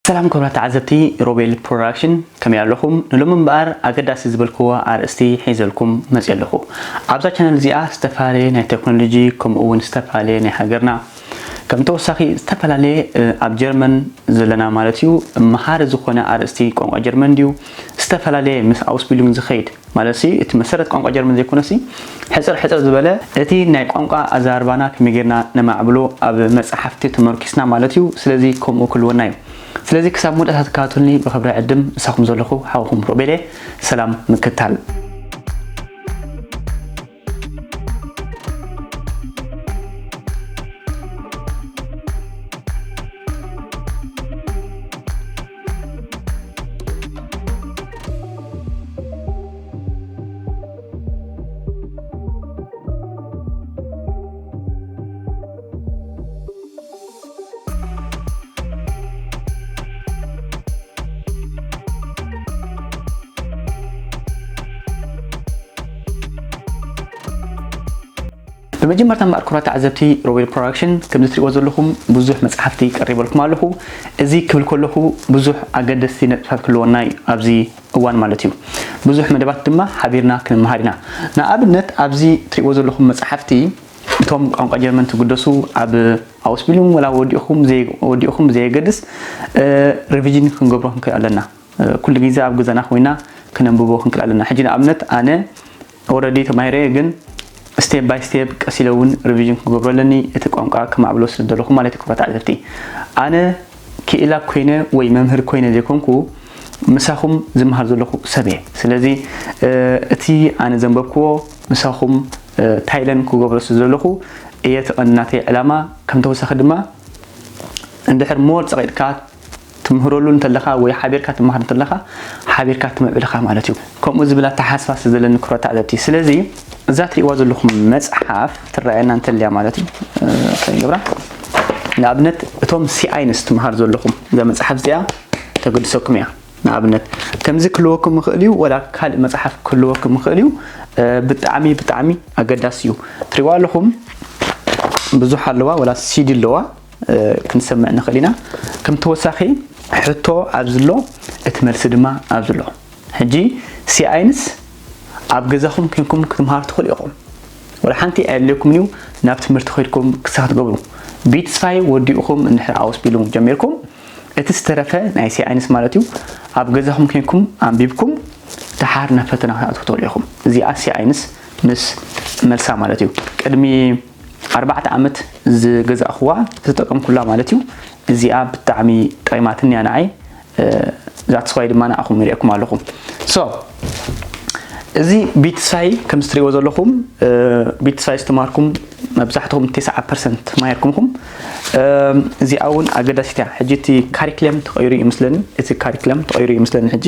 ሰላም ክቡራት ተዓዘብቲ ሮቤል ፕሮዳክሽን፣ ከመይ ኣለኹም? ንሎሚ እምበኣር ኣገዳሲ ዝበልክዎ ኣርእስቲ ሒዘልኩም መፅእ ኣለኹ። ኣብዛ ቻነል እዚኣ ዝተፈላለየ ናይ ቴክኖሎጂ፣ ከምኡ እውን ዝተፈላለየ ናይ ሃገርና፣ ከም ተወሳኺ ዝተፈላለየ ኣብ ጀርመን ዘለና ማለት እዩ፣ መሃሪ ዝኾነ ኣርእስቲ ቋንቋ ጀርመን ድዩ፣ ዝተፈላለየ ምስ ኣውስቢሉን ዝኸይድ ማለት ሲ እቲ መሰረት ቋንቋ ጀርመን ዘይኮነሲ ሕፅር ሕፅር ዝበለ እቲ ናይ ቋንቋ ኣዘራርባና ከመይ ጌርና ነማዕብሎ ኣብ መፅሓፍቲ ተመርኪስና ማለት እዩ። ስለዚ ከምኡ ክልወና እዩ። ስለዚ ክሳብ መወዳእታ ተከታተሉኒ ብክብሪ ዕድም። ምሳኹም ዘለኹ ሓውኹም ሮቤሌ። ሰላም ምክታል። ብመጀመርታ እምበኣር ክቡራት ተዓዘብቲ ሮቤል ፕሮዳክሽን፣ ከምዚ ትሪእዎ ዘለኹም ብዙሕ መፅሓፍቲ ቀሪበልኩም ኣለኹ። እዚ ክብል ከለኹ ብዙሕ ኣገደስቲ ነጥብታት ክህልወና እዩ ኣብዚ እዋን ማለት እዩ። ብዙሕ መደባት ድማ ሓቢርና ክንመሃር ኢና። ንኣብነት ኣብዚ ትሪእዎ ዘለኹም መፅሓፍቲ እቶም ቋንቋ ጀርመን ትግደሱ ኣብ ኣውስቢሉም ወላ ወዲእኹም ዘይ- ወዲእኹም ብዘየገድስ ሪቪዥን ክንገብሮ ክንክእል ኣለና። ኩሉ ግዜ ኣብ ገዛና ኮይና ክነንብቦ ክንክእል ኣለና። ሕጂ ንኣብነት ኣነ ኦረዲ ተማሂረ ግን ስቴፕ ባይ ስቴፕ ቀስ ኢለ እውን ሪቪዥን ክገብሮ ኣለኒ፣ እቲ ቋንቋ ክማዕብሎ ስለ ዘለኹ ማለት እዩ። ክቡራት ተዓዘብቲ፣ ኣነ ክኢላ ኮይነ ወይ መምህር ኮይነ ዘይኮንኩ ምሳኹም ዝመሃር ዘለኹ ሰብ እየ። ስለዚ እቲ ኣነ ዘንበብክዎ ምሳኹም ታይለን ክገብሮ ስለ ዘለኹ እየ። እቲ ቀንዲ ናተይ ዕላማ ከም ተወሳኺ ድማ እንድሕር ሞር ፀቒጥካ ትምህረሉ እንተለኻ ወይ ሓቢርካ ትመሃር እንተለኻ ሓቢርካ ትምዕብል ኢኻ ማለት እዩ። ከምኡ ዝብል ኣተሓሳስባ ስለ ዘለኒ ክቡራት ተዓዘብቲ። ስለዚ እዛ ትሪእዋ ዘለኹም መፅሓፍ ትረኣየና እንተልያ ማለት እዩ። እንታይ ንገብራ? ንኣብነት እቶም ሲኣይንስ ትምሃር ዘለኹም እዛ መፅሓፍ እዚኣ ተገድሰኩም እያ። ንኣብነት ከምዚ ክህልወኩም ይኽእል እዩ፣ ወላ ካልእ መፅሓፍ ክህልወኩም ይኽእል እዩ። ብጣዕሚ ብጣዕሚ ኣገዳሲ እዩ። ትሪእዋ ኣለኹም ብዙሕ ኣለዋ፣ ወላ ሲዲ ኣለዋ። ክንሰምዕ ንኽእል ኢና። ከም ተወሳኺ ሕቶ ኣብዚ ኣሎ፣ እቲ መልሲ ድማ ኣብዚ ኣሎ። ሕጂ ሲኣይንስ ኣብ ገዛኹም ኮንኩም ክትምሃሩ ትኽእሉ ኢኹም። ወላ ሓንቲ ኣየድልየኩምን እዩ ናብ ትምህርቲ ከይድኩም ክሳብ ትገብሩ። ቢትስፋይ ወዲእኹም እንድሕር ኣውስቢሉም ጀሚርኩም እቲ ዝተረፈ ናይ ሲኣይንስ ማለት እዩ ኣብ ገዛኹም ኮንኩም ኣንቢብኩም ደሓር ናብ ፈተና ክትኣትዉ ትኽእሉ ኢኹም። እዚኣ ሲኣይንስ ምስ መልሳ ማለት እዩ። ቅድሚ ኣርባዕተ ዓመት ዝገዛእኽዋ ዝተጠቀምኩላ ማለት እዩ። እዚኣ ብጣዕሚ ጠቂማትኒ እያ ንዓይ። ዛትስዋይ ድማ ንኣኹም ይርእየኩም ኣለኹ። ሶ እዚ ቢትሳይ ከም እትሪእዎ ዘለኹም ቢትሳይ ዝተማርኩም መብዛሕትኹም ተስዓ ፐርሰንት ተማሂርኩም ኢኹም። እዚኣ እውን ኣገዳሲት እያ። ሕጂ እቲ ካሪክለም ተቐይሩ እዩ ይመስለኒ፣ እቲ ካሪክለም ተቐይሩ እዩ ይመስለኒ። ሕጂ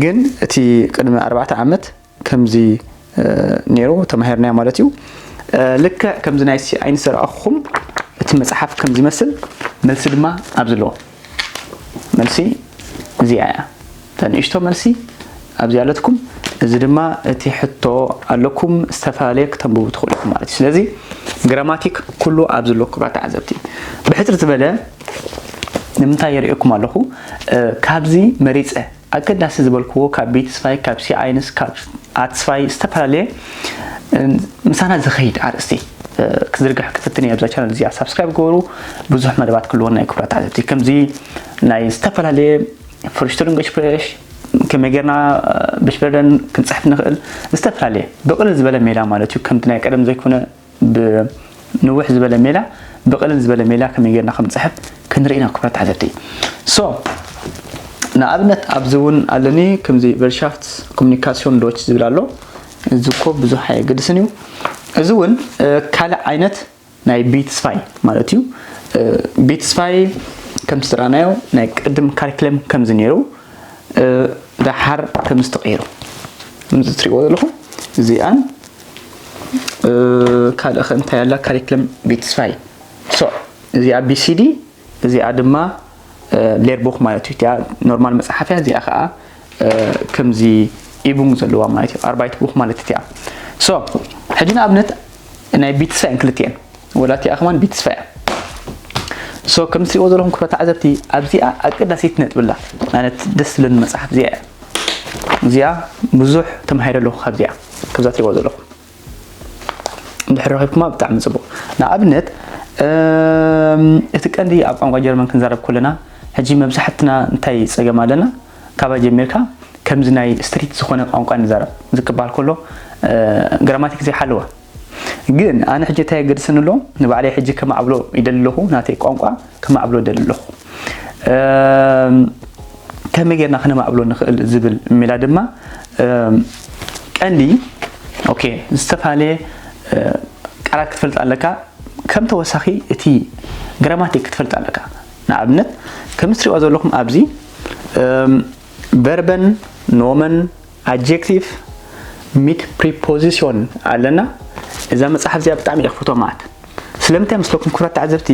ግን እቲ ቅድሚ ኣርባዕተ ዓመት ከምዚ ነይሩ ተማሂርናዮ ማለት እዩ። ልክዕ ከምዚ ናይ ሲኣይንስ ዘርኣኹኹም እቲ መፅሓፍ ከምዚ ይመስል፣ መልሲ ድማ ኣብዚ ኣለዎ። መልሲ እዚኣ እያ። እታ ንእሽቶ መልሲ ኣብዚ ኣለትኩም። እዚ ድማ እቲ ሕቶ ኣለኩም ዝተፈላለየ ክተንብቡ ትኽእሉ ኢኹም ማለት እዩ። ስለዚ ግራማቲክ ኩሉ ኣብዚ ኣሎ ክቡራት ተዓዘብቲ። ብሕፅር ዝበለ ንምንታይ የርእየኩም ኣለኹ? ካብዚ መሪፀ ኣገዳሲ ዝበልክዎ ካብ ቢትስፋይ፣ ካብ ሲኣይንስ፣ ካብ ኣትስፋይ ዝተፈላለየ ምሳና ዝኸይድ ኣርእስቲ ክዝርግሕ ክፍትን እየ። ኣብዛ ቻነል እዚኣ ሳብስክራይብ ገበሩ። ብዙሕ መደባት ክህልወና እዩ ክቡራት ተዓዘብቲ። ከምዚ ናይ ዝተፈላለየ ፍርሽቱርን ገሽፕሬሽ ከመይ ጌርና ብሽበደን ክንፅሕፍ ንኽእል ዝተፈላለየ ብቕልል ዝበለ ሜላ ማለት እዩ። ከምቲ ናይ ቀደም ዘይኮነ ብንውሕ ዝበለ ሜላ ብቕልል ዝበለ ሜላ ከመይ ጌርና ከም ንፅሕፍ ክንርኢ ኢና ክቡራት ተዓዘብቲ። ሶ ንኣብነት ኣብዚ እውን ኣለኒ ከምዚ ቨርሻፍት ኮሙኒካሲዮን ዶች ዝብል ኣሎ። እዚ እኮ ብዙሕ ኣየገድስን እዩ። እዚ እውን ካልእ ዓይነት ናይ ቢትስፋይ ማለት እዩ። ቢትስፋይ ከም ዝረኣናዮ ናይ ቅድም ካሪክለም ከምዚ ነይሩ፣ ደሓር ከም ዝተቐየሩ ከምዚ ትሪእዎ ዘለኹም እዚኣን ካልእ ከ እንታይ ኣላ ካሪክለም ቢትስፋይ። ሶ እዚኣ ቢሲዲ፣ እዚኣ ድማ ሌርቡኽ ማለት እዩ። እቲኣ ኖርማል መፅሓፍ እያ። እዚኣ ከዓ ከምዚ ኢቡንግ ዘለዋ ማለት እዩ። ኣርባይት ቡኽ ማለት እቲኣ። ሶ ሕጂ ንኣብነት ናይ ቢትስፋይ እየን ክልቲኤን፣ ወላ እቲኣ ከማን ቢትስፋይ እያ። So ከም ትሪእዎ ዘለኹም ክብረ ተዓዘብቲ ኣብዚኣ ኣገዳሲት ነጥቢ ኣላ። ማለት ደስ ዝብለኒ መፅሓፍ እዚኣ እያ። እዚኣ ብዙሕ ተማሂረ ኣለኹ ካብዚኣ፣ ካብዛ ትሪእዎ ዘለኹም። እንድሕር ረኺብኩማ ብጣዕሚ ፅቡቕ። ንኣብነት እቲ ቀንዲ ኣብ ቋንቋ ጀርመን ክንዛረብ ከለና ሕጂ መብዛሕትና እንታይ ፀገም ኣለና? ካባይ ጀሚርካ ከምዚ ናይ ስትሪት ዝኾነ ቋንቋ ንዛረብ ዝክበሃል ከሎ ግራማቲክ ዘይሓለወ። ግን ኣነ ሕጂ እንታይ የገድሰኒ ኣሎ? ንባዕለይ ሕጂ ከማዕብሎ ይደሊ ኣለኹ፣ ናተይ ቋንቋ ከማዕብሎ ይደሊ ኣለኹ። ከመይ ጌርና ክነማዕብሎ ንኽእል ዝብል ሜላ ድማ ቀንዲ ኦኬ ዝተፈላለየ ቃላት ክትፈልጥ ኣለካ። ከም ተወሳኺ እቲ ግራማቲክ ክትፈልጥ ኣለካ። ንኣብነት ከም ትሪእዋ ዘለኹም ኣብዚ ቨርበን፣ ኖመን፣ ኣጀክቲቭ፣ ሚት ፕሪፖዚሽን ኣለና። እዛ መፅሓፍ እዚኣ ብጣዕሚ እየ ክፈትዋ ማለት። ስለምንታይ መስለኩም ክብራት ተዓዘብቲ?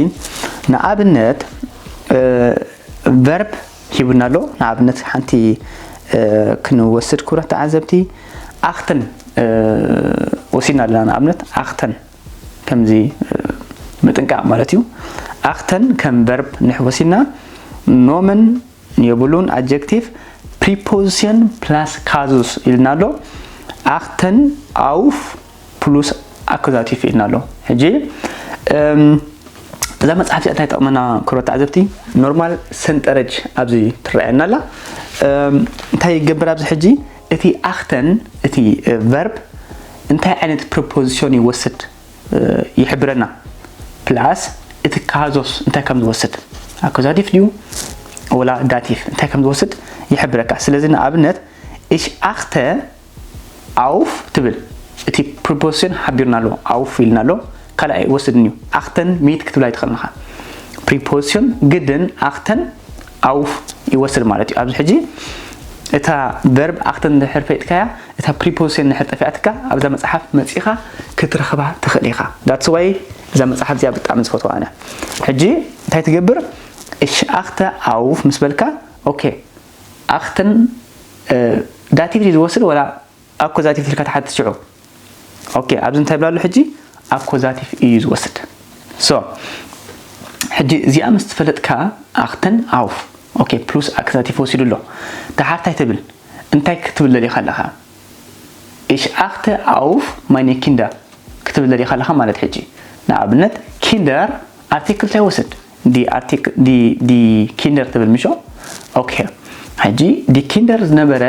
ንኣብነት ቨርብ ሂቡና ኣሎ። ንኣብነት ሓንቲ ክንወስድ ክብራት ተዓዘብቲ ኣኽተን ወሲድና ኣለና። ንኣብነት ኣኽተን ከምዚ ምጥንቃቕ ማለት እዩ። ኣኽተን ከም ቨርብ ንሕወሲና ኖመን የብሉን ኣጀክቲቭ ፕሪፖዚሽን ፕላስ ካዙስ ኢልና ኣሎ። ኣኽተን ኣውፍ ፕሉስ ኣኩዛቲቭ ኢልና ኣሎ። ሕጂ እዛ መፅሓፍ እዚኣ እንታይ ጠቕመና ክብረት ተዓዘብቲ? ኖርማል ሰንጠረጅ ኣብዚ ትረኣየና ኣላ። እንታይ ይገብር ኣብዚ ሕጂ? እቲ ኣኽተን እቲ ቨርብ እንታይ ዓይነት ፕሪፖዚሽን ይወስድ ይሕብረና። ፕላስ እቲ ካዞስ እንታይ ከም ዝወስድ፣ ኣኩዛቲቭ ድዩ ወላ ዳቲቭ እንታይ ከም ዝወስድ ይሕብረካ። ስለዚ ንኣብነት እሽ ኣኽተ ኣውፍ ትብል፣ እቲ ፕሪፖዚሽን ሓቢርና ኣሎ፣ ኣውፍ ኢልና ኣሎ፣ ካልእ ኣይወስድን እዩ። ኣኽተን ሚት ክትብል ኣይትኽእልን ኢኻ። ፕሪፖዚሽን ግድን ኣኽተን ኣውፍ ይወስድ ማለት እዩ። ኣብዚ ሕጂ እታ ቨርብ ኣኽተን እንድሕር ፈሊጥካያ፣ እታ ፕሪፖዚሽን እንድሕር ጠፊኣትካ ኣብዛ መፅሓፍ መፂኻ ክትረኽባ ትኽእል ኢኻ። ዳትስ ዋይ እዛ መፅሓፍ እዚኣ ብጣዕሚ ዝፈትዋ ኣነ። ሕጂ እንታይ ትገብር? እሽ ኣኽተ ኣውፍ ምስ በልካ ኦኬ ኣኽተን ዳቲቭ ድዩ ዝወስድ ወላ ኣኮዛቲቭ ኢልካ ትሓትት ሽዑ። ኦኬ ኣብዚ እንታይ ይብል ኣሎ ሕጂ? ኣኮዛቲቭ እዩ ዝወስድ። ሶ ሕጂ እዚኣ ምስ ትፈለጥካ ኣኽተን ኣውፍ ኦኬ ፕሉስ ኣኮዛቲቭ ወሲዱ ኣሎ። ደሓር እንታይ ትብል? እንታይ ክትብል ደሊኻ ኣለኻ? እሽ ኣኽተ ኣውፍ ማይነ ኪንደር ክትብል ደሊኻ ኣለኻ ማለት ሕጂ። ንኣብነት ኪንደር ኣርቲክል እንታይ ይወስድ? ዲ ኣርቲክ ዲ ዲ ኪንደር ትብል ምሾ። ኦኬ ሕጂ ዲ ኪንደር ዝነበረ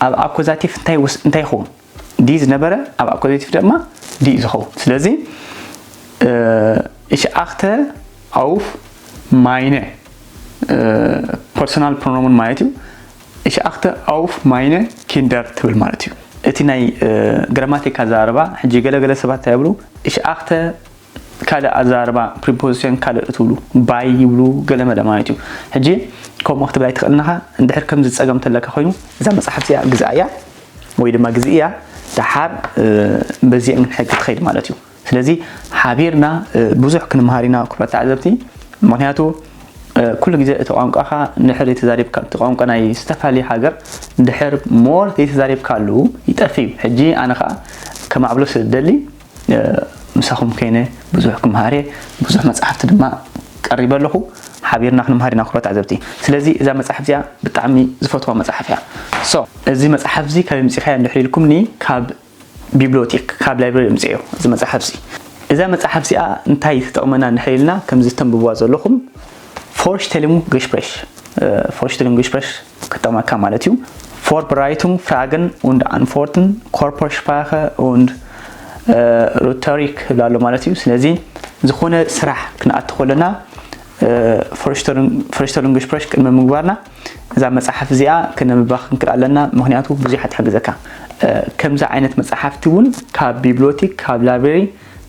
ኣብ ኣኮዛቲቭ እንታይ ወስ እንታይ ይኸውን? ዲ ዝነበረ ኣብ ኣኮዛቲቭ ድማ ዲ እዩ ዝኸውን። ስለዚ እሽ ኣኽተ ኣውፍ ማይነ ፐርሶናል ፕሮኖምን ማለት እዩ። እሽ ኣኽተ ኣውፍ ማይነ ኪንደር ትብል ማለት እዩ። እቲ ናይ ግራማቲክ ኣዘራርባ ሕጂ ገለገለ ሰባት እንታይ ይብሉ? እሽ ኣኽተ ካልእ ኣዘራርባ ፕሪፖዚሽን ካልእ ትብሉ ባይ ይብሉ ገለመለ ማለት እዩ። ሕጂ ከምኡ ክትብል ኣይትኽእልን ኢኻ። እንድሕር ከምዚ ጸገም ተለካ ኮይኑ እዛ መጽሓፍ እዚኣ ግዝኣያ ወይ ድማ ግዝእያ ደሓር በዚኦም ንሕጊ ትኸይድ ማለት እዩ። ስለዚ ሓቢርና ብዙሕ ክንመሃር ኢና ክቡራት ተዓዘብቲ። ምኽንያቱ ኩሉ ግዜ እቲ ቋንቋኻ እንድሕር ዘይተዛሪብካ እቲ ቋንቋ ናይ ዝተፈላለየ ሃገር እንድሕር ሞር ዘይተዛሪብካሉ ይጠፍእ እዩ። ሕጂ ኣነ ኸኣ ከማዕብሎ ስለ ዝደሊ ምሳኹም ከይነ ብዙሕ ክምሃር እየ። ብዙሕ መጽሓፍቲ ድማ ቀሪበ ኣለኹ። ሓቢርና ክንምሃር ኢና ክቡራት ተዓዘብቲ። ስለዚ እዛ መጽሓፍ እዚኣ ብጣዕሚ ዝፈትዋ መጽሓፍ እያ። ሶ እዚ መጽሓፍ እዚ ካበይ ኣምጺእኻዮ እንድሕር ኢልኩምኒ ካብ ቢብሊዮቴክ ካብ ላይብረሪ ኣምጺኤዮ እዚ መጽሓፍ እዚ። እዛ መጽሓፍ እዚኣ እንታይ ትጠቕመና እንድሕር ኢልና ከምዚ ተንብብዋ ዘለኹም Vorstellungsgespräch Vorstellungsgespräch ክጠቕመካ ማለት እዩ። Vorbereitung, Fragen und Antworten, Körpersprache und Rhetorik ይብል ኣሎ ማለት እዩ። ስለዚ ዝኾነ ስራሕ ክንኣቱ ከለና Vorstellungsgespräch ቅድሚ ምግባርና እዛ መጽሓፍ እዚኣ ክነንብባ ክንክእል ኣለና። ምኽንያቱ ብዙሕ ትሕግዘካ። ከምዚ ዓይነት መጽሓፍቲ እውን ካብ ቢብሊዮቴክ ካብ ላይብረሪ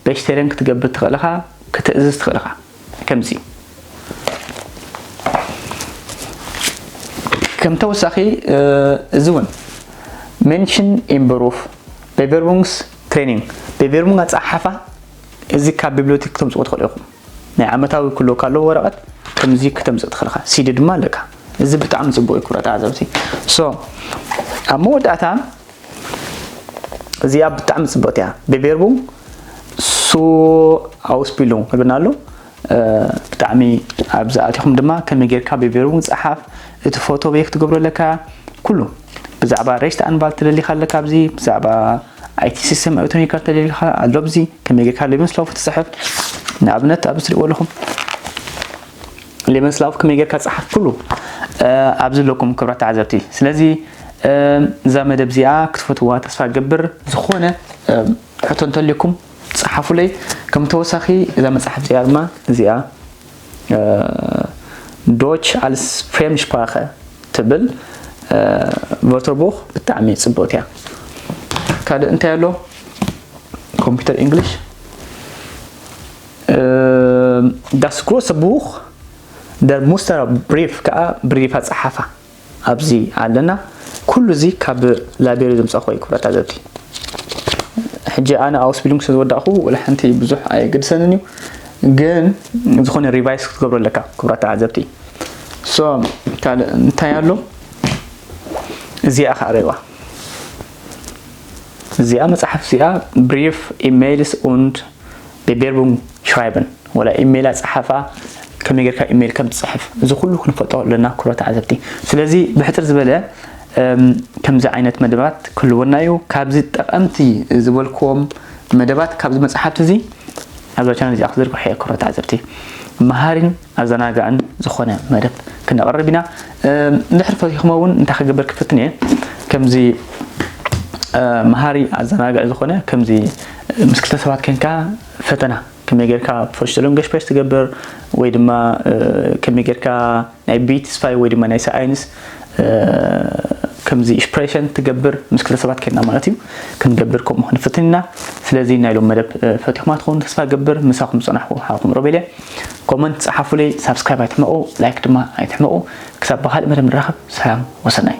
በሽተርየን ክትገብር ትኽእል ኢኻ፣ ክትእዝዝ ትኽእል ኢኻ። ከምዚ ከም ተወሳኺ እዚ እውን Menschen im Beruf Bewerbungstraining Bewerbung ኣጸሓሕፋ እዚ ካብ ቢብሊዮቴክ ክተምጽኡ ትኽእሉ ኢኹም። ናይ ዓመታዊ ክህልወካ ኣለዎ ወረቐት ከምዚ ክተምጽእ ትኽእል ኢኻ። ሲዲ ድማ ኣለካ። እዚ ብጣዕሚ ጽቡቕ እዩ ክቡራት ተዓዘብቲ። So ኣብ መወዳእታ እዚኣ ብጣዕሚ ጽብቕቲ እያ። Bewerbung zur Ausbildung ይብለና ኣሎ። ብጣዕሚ ኣብዚ ኣቲኹም ድማ ከመይ ጌርካ ብቤርቡን ጸሓፍ፣ እቲ ፎቶ ቤክ ትገብሮ ኣለካ፣ ኩሉ ብዛዕባ ሬሽት ኣንባል ትደሊኻ ኣለካ፣ ኣብዚ ብዛዕባ ኣይቲ ሲስተም ኤሌክትሮኒካል ተደሊኻ ኣሎ፣ ኣብዚ ከመይ ጌርካ ሌበንስላውፍ ትጽሕፍ። ንኣብነት ኣብዚ ትሪእዎ ኣለኹም ሌበንስላውፍ ከመይ ጌርካ ጸሓፍ፣ ኩሉ ኣብዚ ኣለኩም ክብራት ተዓዘብቲ። ስለዚ እዛ መደብ እዚኣ ክትፈትዋ ተስፋ ገብር። ዝኾነ ሕቶ እንተልዩኩም ጸሓፉለይ። ከም ተወሳኺ እዛ መጽሓፍ እዚኣ ድማ እዚኣ ዶች ኣልስ ፍሬምድ ሽፕራኸ ትብል ቨርተርቡኽ ብጣዕሚ ጽብቕቲ እያ። ካልእ እንታይ ኣሎ? ኮምፒውተር ኢንግሊሽ ዳስ ግሮሰ ቡኽ ደር ሙስተር ብሪፍ ከዓ ብሪፍ ኣጸሓፋ ኣብዚ ኣለና። ኩሉ እዚ ካብ ላይብረሪ ዘምጻእኩዎ እዩ ክብራት ተዓዘብቲ። ሕጂ ኣነ ኣውስቢሉም ስለ ዝወዳእኩ ወላ ሓንቲ ብዙሕ ኣየገድሰንን እዩ፣ ግን ዝኾነ ሪቫይስ ክትገብሮ ኣለካ ክብራት ተዓዘብቲ። ሶ ካልእ እንታይ ኣሎ? እዚኣ ከዓ ርእይዋ። እዚኣ መጽሓፍ እዚኣ ብሪፍ ኢሜይልስ ኡንድ ቤቤርቡን ሽራይበን ወላ ኢሜይል ኣጸሓፋ ከመይ ጌርካ ኢሜይል ከም ትጽሕፍ እዚ ኩሉ ክንፈልጦ ኣለና ክብራት ተዓዘብቲ። ስለዚ ብሕጽር ዝበለ ከምዚ ዓይነት መደባት ክህልወና እዩ። ካብዚ ጠቐምቲ ዝበልክዎም መደባት ካብዚ መጽሓፍቲ እዚ ኣብዛ ቻነል እዚኣ ክዝርግሑ እየ ክብራት ተዓዘብቲ። መሃሪን ኣዘናጋዕን ዝኾነ መደብ ክነቕርብ ኢና። ድሕሪ ፈቲኹሞ እውን እንታይ ክገብር ክፍትን እየ፣ ከምዚ መሃሪ ኣዘናጋዒ ዝኾነ ከምዚ ምስ ክልተ ሰባት ኮንካ ፈተና ከመይ ጌርካ ፎርሽተሉን ገሽፕሬስ ትገብር ወይ ድማ ከመይ ጌርካ ናይ ቢትስፋይ ወይ ድማ ናይ ሳይንስ ከምዚ ኢሽፕሬሽን ትገብር ምስ ክልተ ሰባት ኮይንና ማለት እዩ ክንገብር ከምኡ ክንፍትን ኢና። ስለዚ ናይ ሎም መደብ ፈቲኹማ ትኸውን ተስፋ ገብር። ምሳኹም ዝጸናሕኩ ሓኹም ሮቤል እየ። ኮመንት ጸሓፉለይ፣ ሳብስክራይብ ኣይትሕመቑ፣ ላይክ ድማ ኣይትሕመቑ። ክሳብ ብኻልእ መደብ ንራኸብ ሰላም ወሰናይ።